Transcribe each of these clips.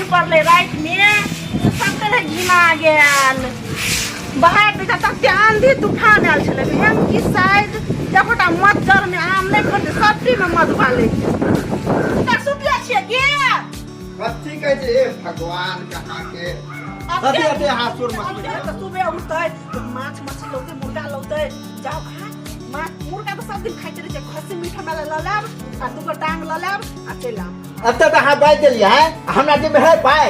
पानि पड़लै रातिमे से सब तरह घिना गेल। बाहर देखा तते आंधी तूफान आयल छलै, एहन कि शायद एकोटा मच्छर में आम नहि फड़तै, सबटीमे मधुआ लागि गेल। तऽ सुतले छियै की? कथी कहै छै हे भगवान, कहाँ के कथी हेतै अहाँ सुर मछली? तऽ सुबह उठतै तऽ माछ मछली लौतै, मुर्गा लौतै। जाउ खा माछ मुर्गा तऽ सब दिन खाइते रहै छै। खस्सी मीट हमरा लऽ लेब आ दूगो टांग लऽ लेब आ चलि आब। एतऽ तऽ अहाँ बाजि देलियै है, हमरा जेबे है पाइ।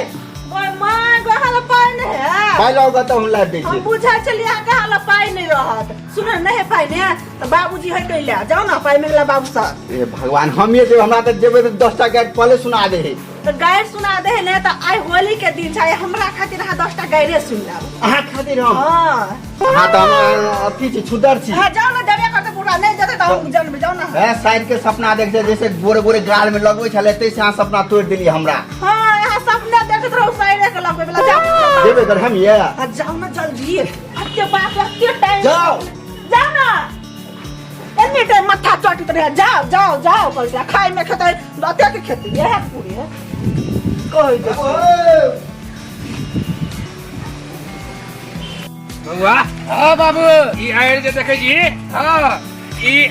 ओए माय गो, अहाँ लग पाइ नहि है? पाइ लाउ तऽ हम लाबि दै हम छी। बुझै छलियै अहाँके अहाँ लग पाइ नहि रहत। सुन, नहि है पाइ ने तऽ बाबूजी है कैले, जाउ ने पाइ मिलला बाबू सँ। ए भगवान, हम ये जेबै? हमरा तऽ जेबै तऽ 10टा गारि पहले सुना दे है। तऽ गारि सुना दे है ने तऽ आइ होली के दिन छै, हमरा खातिर अहाँ 10टा गारिए सुनि लेब। अहाँ खातिर हम? हाँ। अहाँ तऽ हम अथी छी, छुदर छी। हाँ, जाउ ने, देबे करते पूरा, नहि देते तऽ हम जनबै, जाउ ने। है साइड के सपना देख छै, जैसे गोरे गोरे गाल में लगबै छलै, तैसे अहाँ सपना तोड़ि देलियै हमरा। हाँ, अहाँ सपना देखैत रहू साइडे के लगबै वाला, जाउ। जेबै कर हम ये? हाँ, जाउ ने जल्दी, अते बाप रे, अते टाइम। जाउ। जाउ ने, एनी टाइम माथा चटैत रहे, जाओ जाओ जाओ कहै खाय में खेतै अते के खेतै इएह पूरे कहै दे। बउआ। हाँ बाबू। ई आयल जे देखै छी। हाँ। ई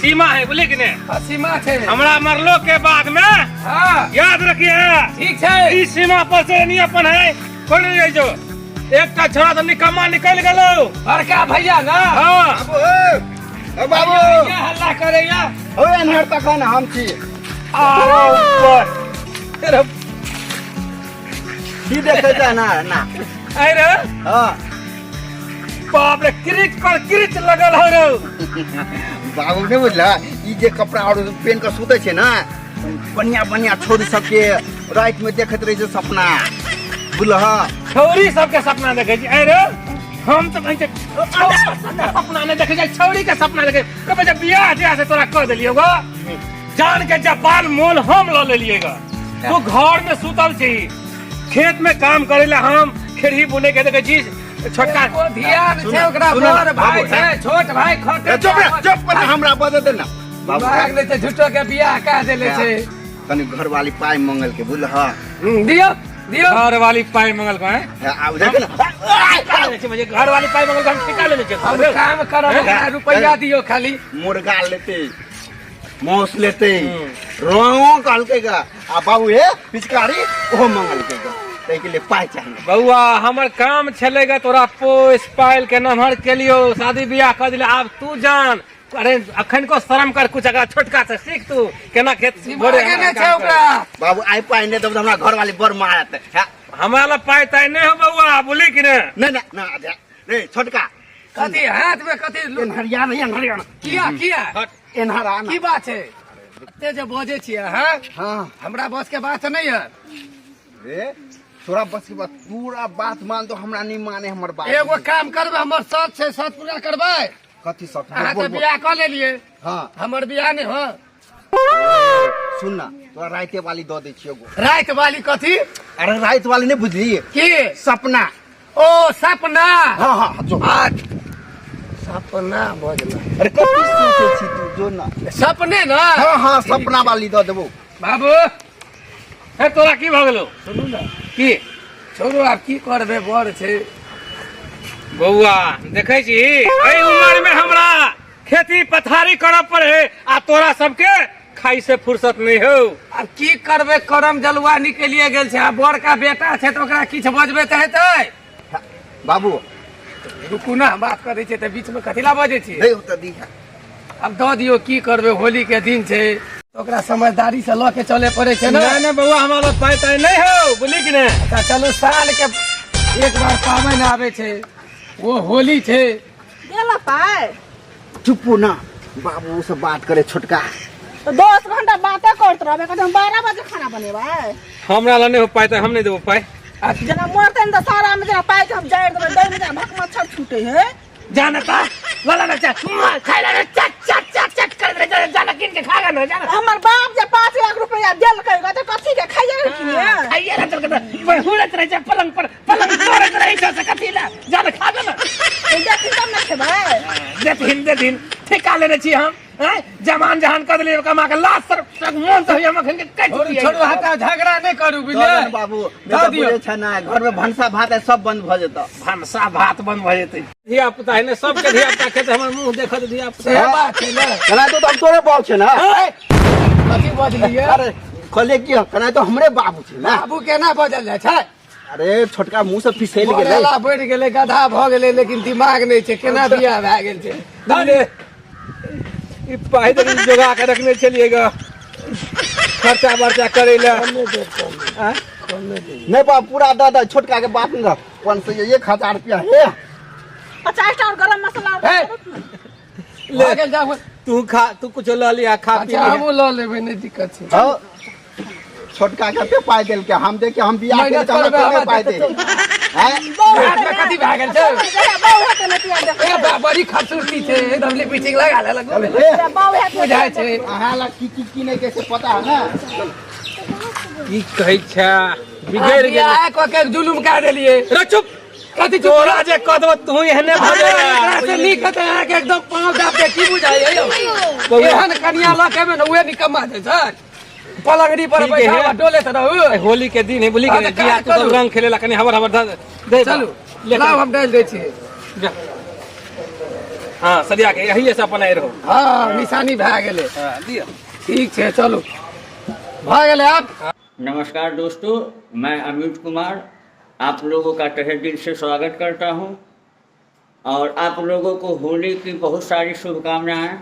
सीमा है, बुझलियै कि नहि? हाँ, सीमा छै। हमरा मरलो के बाद में हाँ याद रखिए। ठीक छै। ई सीमा पर से नहीं अपन है कोई नहीं जाइ छौ। एकटा छोड़ा तऽ निकम्मा निकलि गेलौ। बड़का भैया ना? हाँ। बाबू, ए, ए बाबू। क्या हल्ला करैया? ओ एन्हर तखन हम छी। आरो ऊपर तेरे की देखै छै ना ना? अरे। हाँ। बाप रे, क्रिच पर क्रिच लगल हो रे। बाबू, नहि बुझल ई जे कपड़ा और पेन के सुतै छै ने, बढ़िया बढ़िया छोरी सबके राति में देखैत रहै छै सपना, बुझलह? छौरी सबके सपना देखै छी? अरे हम तऽ कहै छै सपना नहि देखै छै, छौरी के सपना देखै। कहबै जे बियाह जे से तोरा कह देलियौ गो, जान के जापान मोल हम लऽ लेलियै ग। तू घर में सुतल छी, खेत में काम करे ला हम खेरही बुने के देखै छी छोटका। ओ ध्यान सुन, छै ओकरा। सुन ना, बड़ भाई बाबू, छै, छोट भाई खटे। ए, चुप रे, चुप कर, हमरा बजे दे ना बाबू। भाग दै छै, झूठो के बियाह कह देले छै। कनि घरवाली पाइ मंगल के, बुझलह? दियौ दियौ। घर वाली पाई मंगल को हैं? आब देख ना। ठिका लेने छियै, घर वाली पाई मंगल को हम ठिका लेने छियै। हम काम करब, ओकरा रुपैआ दियौ खाली। मुर्गा लेते, मांस लेते, रंगो कहलकै गा आ बाबू हे पिचकारी ओहो मंगलकै गा, ताहिके लिए पाइ चाही। बौआ, हमर काम छलै गा तोरा पोस पाइल के नमहर केलियो, शादी बियाह कर दिले, आब तू जान। अरे अखन को शर्म कर कुछ, अगर छोटका से सीख तू केना खेत भोरे दिमागे नहि छै ओकरा। बाबू, आइ पाइ नहि देब तऽ हमरा घरवाली बड़ मारत है। हमरा लग पाइ ताइ नहि हो बौआ, बोली कि ने? नहि नहि नहि रे छोटका। कथी हाथ में कथी? एन्हरिया नहीं, एन्हरिया ना। किया किया? एन्हर आ ना। की बात छै एते जे बजै छियै अहाँ? हाँ। हमरा बस के बात नहि है। रे तोरा बस के बात, पूरा बात मान तो हमरा नहीं माने हमर बात। एगो काम करबै, हमर शर्त छै, शर्त पूरा करबै? कथी शर्त? अहाँ बोल, तऽ बोल। बियाह कऽ लेलियै। हाँ। हमर बियाह नहि हो। सुन ना, तोरा राते वाली दऽ दै छियौ एगो। राति वाली कथी? अरे राति वाली नहीं बुझली? की? सपना। ओ सपना। हाँ हाँ, जो। आ, सपना बजला। अरे कथी सोचै छी तू, जो ना। सपने ना? हाँ हाँ, सपना वाली दऽ देबो। बाबू। हे तोरा की भऽ गेलौ? सुनू ना। की? छोड़ू, आब की करबै, बड़ छै। बौआ, देखै छी एहि उमर में हमरा खेती पथारी करऽ पड़े आ तोरा सबके खाइ से फुर्सत नहीं हो। आब की करबै, करम जलुआ निकलिए गेल छै। आ बड़का बेटा छै तऽ ओकरा किछु बजबै तऽ हेतै? बाबू। रुकू ना, हम बात करै छियै तऽ बीचमे कथी ला बजै छियै? नहीं होता दी है। आब दऽ दियौ, की करबै, होली के दिन छै तऽ ओकरा समझदारी से लऽ के चले पड़ै छै ने। नहीं नहीं बौआ, हमरा लग पाइ ताइ नहीं हो, बुझली कि नहीं? अच्छा चलू, साल के एक बार पाबनि आबै छै, वो होली छै। देला पाइ। चुपू ना, बाबू से बात करे छोटका। तो 10 घंटा बाते करत रहबे, कहते हम 12 बजे खाना बनेबै। हमरा लग नहीं हो पाइ तऽ हम नहीं देबो पाइ। जेना मरतै ने तऽ सारा में जेना पाइ के हम जारि देबै, दै में जेना भक मच्छर छूटे है। जाना ता ला ला चा खाइ ला चट चट चट चट कर दे, जाना जाना किन के खा ना जाना। हमर बाप जे 5 लाख रुपया देलकै ग, तऽ कथी के खाइए ने किने? खाइए ना चल के हुरत रहे छै पलंग पर, पलंग तोड़ैत रहै छै से कथी ला, जाना खा ना। देखी तब ने खेबै। देथिन देथिन, ठेका लेने छी हम, आँय? जमान जहान कऽ देलियै ओकरा माँ के लाज सर मोन तऽ होइए हम एखन के काटि छोड़ू दियै। छोड़ू हटाउ झगड़ा नहि करू बुझलियै दऽ बाबू दऽ नहि तऽ दियौ। बुझै छै ने घर में भनसा भात है सब बंद भऽ जेतौ भनसा भात बंद भऽ जेतै धिया पुता है ने सबके धिया पुता खेतै हमर मुँह देखत धिया पुता से बात छै ने केना तो हम तोरे बाप छै ने कथी बजलियै अरे कहलियै की केना तो हमरे बाबू छै ने बाबू केना बजल जाइ छै अरे छोटका मुंह से फिसैल गेलै बरेला बढ़ि गेलै गधा भऽ गेलै लेकिन दिमाग नहि छै केना बियाह भए गेल छै धने ई पाइ तऽ जोगा के रखने छलियै ग खर्चा बर्चा करै लए आँय? नहीं बाप पूरा दऽ दे छोटका के बाप ने 500 1000 रुपया हे 50 टा और गरम मसाला और हे। ले भऽ गेल जाउ तू खा तू कुछ लऽ लिया खा पी अच्छा लिया। हमहूँ लऽ लेबै नहि दिक्कत छै हाँ छोटका के कते पाइ देलकै हम देखे हम बियाह मेहनत केलियै तऽ हमरा करबै, केने हमरा पाइ दे हैं हाथमे कथी भए गेल छै बाउ हेतै ने पिया देख ए बा बड़ी खूबसूरती छै एकदम लिपस्टिक लगा लेलक हे बाउ हेतै बुझाइ छै अहाँ ला की की किनै के से पता है ना की कहै छै बिगड़ि गेलै बियाह कऽ के जुलुम कए देलियै रे चुप कथी चुप तोरा जे कह देबो तू एहने भऽ अरे एकरा से जेबे नीक हेतै अहाँके एकदम पाँव दाब के की बुझाइए यौ एहन कनिया लऽ के एबै ने उहे निकम्मा छै सर पलंगड़ी पर ठीक है, बैठा हे। डोलैत रहू होली के दिन है बोली हाँ, के तऽ बियाह काज तू सब करू। रंग खेलेला कनी हबर हबर दे दे चलू ले लाउ हम डालि दै छी जा। हाँ सरिया के यही से अपन आइ रहो हँ निशानी भए गेलै हाँ दिअ ठीक छै चलू भऽ गेलै आब नमस्कार दोस्तों, मैं अमित कुमार आप लोगों का तहे दिल से स्वागत करता हूं और आप लोगों को होली की बहुत सारी शुभकामनाएं।